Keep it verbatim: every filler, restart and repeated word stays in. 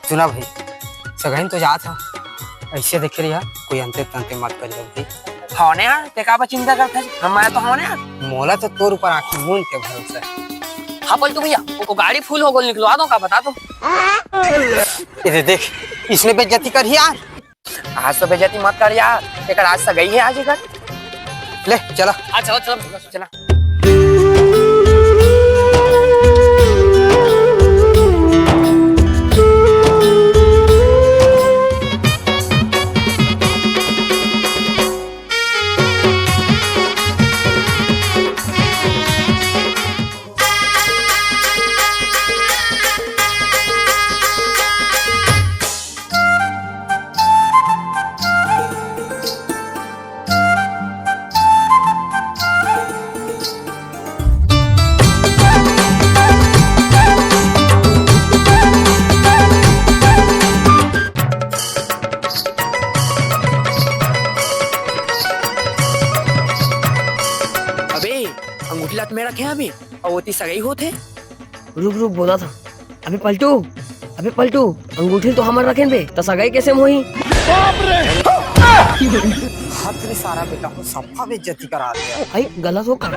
सुना भाई, सगइन तो जात ह, अइसे देखे रहिहा, कोई अंते तंते मत करिहा भाई। हव ने यार, ते काबर चिंता करत हस? हम आए तो हव ने यार। मोला तो तोर ऊपर आँखी मूंद के भरोसा हे। हाँ पलटू भैया, ओकर गाड़ी full हो गे, निकलवा दो का, बता दो। ये दे देख, इसने बेइज्जती करही यार। आज तो बेइज्जती मत कर यार, एकर आज सगई हे आज एकर। ले चला। हाँ चलो चलो चलो। अबे, अंगूठी ला त मैं रखे हँव अभी, अउ ओती सगई होत हे। रुक रुक, बोलत हँव। अबे पलटू, अबे पलटू, अंगूठी तो हमर रखेन बे, त सगई कइसे होही? हद रे सारा बेटा, सफा बेइज्जती करा दिया। भाई गलत हो का?